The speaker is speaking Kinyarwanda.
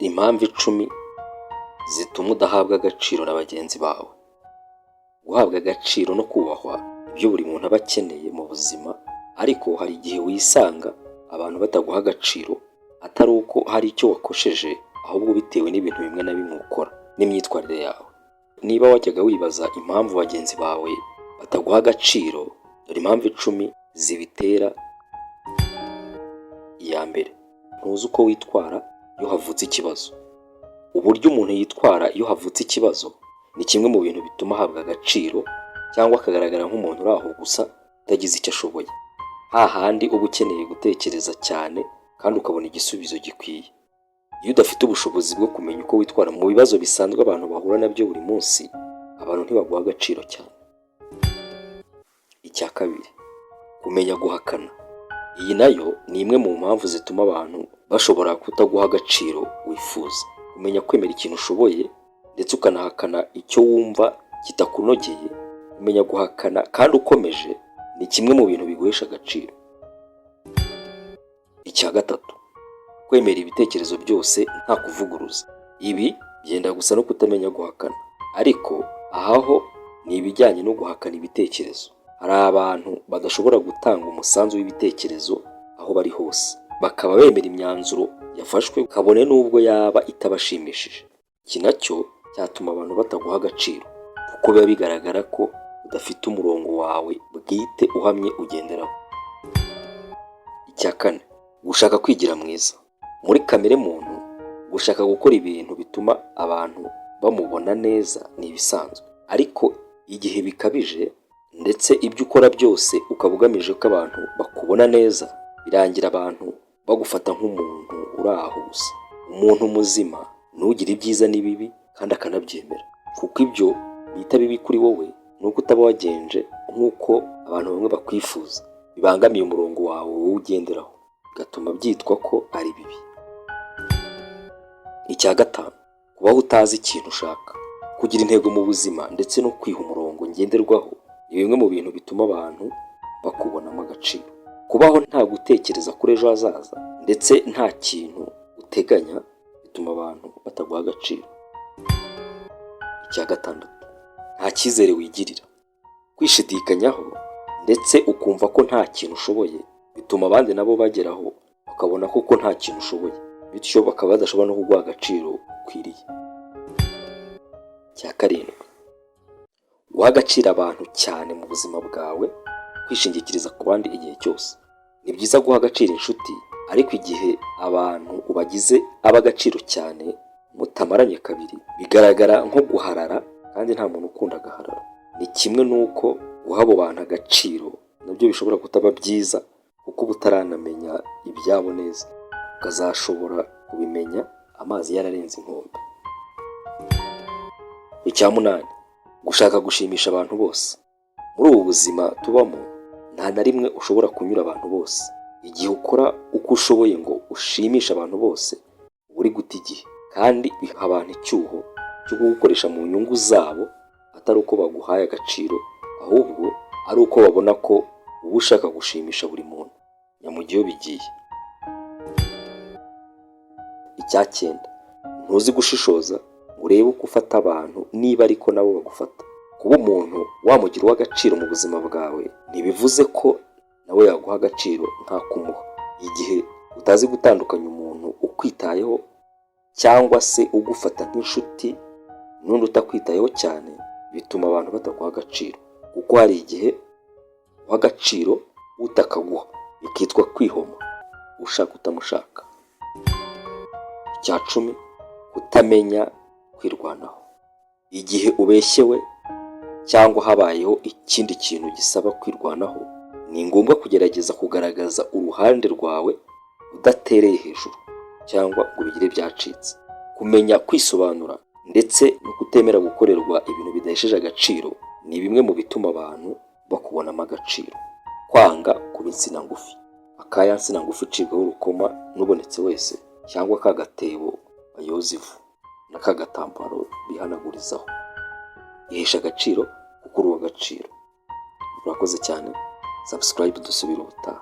Impamvu 10 zituma udahabwa agaciro na bagenzi bawe. Guhabwa agaciro no kubahwa nibyo buri muntu aba akeneye mu buzima, ariko hari igihe wisanga abantu bataguha agaciro, atari uko hari icyo wakosheje, ahubwo bitewe n'ibintu bimwe na bimwe ukora n'imyitwarire yawe. Niba wajyaga wibaza impamvu bagenzi bawe bataguha agaciro, dore impamvu 10 zibitera. Iya mbere, ntuzi uko witwara iyo havutse ikibazo. Uburyo umuntu yitwara iyo havutse ikibazo ni kimwe mu bintu bituma ahabwa agaciro cyangwa akagaragara nk'umuntu uri aho gusa utagize icyo ashoboye. Hahandi uba ukeneye gutekereza cyane kandi ukabona igisubizo gikwiye. Iyo udafite ubushobozi bwo kumenya uko witwara mu bibazo bisanzwe abantu bahura nabyo buri munsi, abantu ntibaguha agaciro cyane. Icya kabiri, kumenya guhakana. Iyi nayo ni imwe mu mpamvu zituma abantu bashobora kutaguha agaciro wifuza. Kumenya kwemera ikintu ushoboye ndetse ukanahakana icyo wumva kitakunogeye, kumenya guhakana kandi ukomeje ni kimwe mu bintu biguhesha agaciro. Icya gatatu, kwemera ibitekerezo byose nta kuvuguruza. Ibi byenda gusa no kutamenya guhakana, ariko aha ho ni ibijyanye no guhakana ibitekerezo. Hari abantu badashobora gutanga umusanzu w'ibitekerezo aho bari hose, bakaba bemera imyanzuro yafashwe kabone n'ubwo yaba itabashimishije. Iki nacyo cyatuma abantu bataguha agaciro, kuko biba bigaragara ko udafite umurongo wawe bwite uhamye ugenderaho. Icya kane, gushaka kwigira mwiza. Muri kamere muntu, gushaka gukora ibintu bituma abantu bamubona neza ni ibisanzwe, ariko igihe bikabije ndetse ibyo ukora byose ukaba ugamije ko abantu bakubona neza, birangira abantu bagufata nk'umuntu uri aho gusa. Umuntu muzima ntugire ibyiza n'ibibi kandi akanabyemera, kuko ibyo bita bibi kuri wowe ni uko utaba wagenje nk'uko abantu bamwe bakwifuza, bibangamiye umurongo wawe wowe ugenderaho, bigatuma byitwa ko ari bibi. Icya gatanu, kubaho utazi ikintu ushaka. Kugira intego mu buzima ndetse no kwiha umurongo ngenderwaho ni bimwe mu bintu bituma abantu bakubonamo agaciro. Kubaho nta gutekereza kuri ejo hazaza ndetse nta kintu uteganya bituma abantu bataguha agaciro. Icya gatandatu, nta cyizere wigirira. Kwishidikanyaho ndetse ukumva ko nta kintu ushoboye bituma abandi nabo bageraho bakabona koko nta kintu ushoboye, bityo bakaba badashobora no kuguha agaciro ukwiriye. Icya karindwi, guha agaciro abantu cyane mu buzima bwawe, kwishingikiriza ku bandi igihe cyose. Ni byiza guha agaciro inshuti, ariko igihe abantu ubagize ab'agaciro cyane mutamaranye kabiri, bigaragara nko guharara, kandi nta muntu ukunda agahararo. Ni kimwe n'uko guha abo bantu agaciro nabyo bishobora kutaba byiza, kuko uba utaranamenya ibyabo neza, ukazashobora kubimenya amazi yararenze inkombe. Icya munani, gushaka gushimisha abantu bose. Muri ubu buzima tubamo, nta na rimwe ushobora kunyura abantu bose. Igihe ukora uko ushoboye ngo ushimishe abantu bose, uba uri guta igihe, kandi biha abantu icyuho cyo kugukoresha mu nyungu zabo, atari uko baguhaye agaciro, ahubwo ari uko babona ko uba ushaka gushimisha buri muntu nyamujya iyo bigiye. Icya cyenda, ntuzi gushishoza ngo urebe uko ufata abantu niba ariko nabo bagufata. Kuba umuntu wamugira uw'agaciro mu buzima bwawe ntibivuze ko nawe yaguha agaciro nk'akumuha. Igihe utazi gutandukanya umuntu ukwitayeho cyangwa se ugufata nk'inshuti n'undi utakwitayeho cyane, bituma abantu bataguha agaciro, kuko hari igihe uha agaciro utakaguha, bikitwa kwihoma ushaka utamushaka. Icya 10, kutamenya kwirwanaho. Igihe ubeshyewe cyangwa habayeho ikindi kintu gisaba kwirwanaho, ni ngombwa kugerageza kugaragaza uruhande rwawe udatereye hejuru cyangwa ngo ubigire byacitse. Kumenya kwisobanura ndetse no kutemera gukorerwa ibintu bidahesheje agaciro ni bimwe mu bituma abantu bakubonamo agaciro. Kwanga kuba insina ngufi, aka ya nsina ngufi icibwaho urukoma n'ubonetse wese, cyangwa ka gatebo bayoza ivu na ka gatambaro bihanagurizaho. Ihesha agaciro kuko uri uw'agaciro. Urakoze cyane, subscribe, dusubire ubutaha.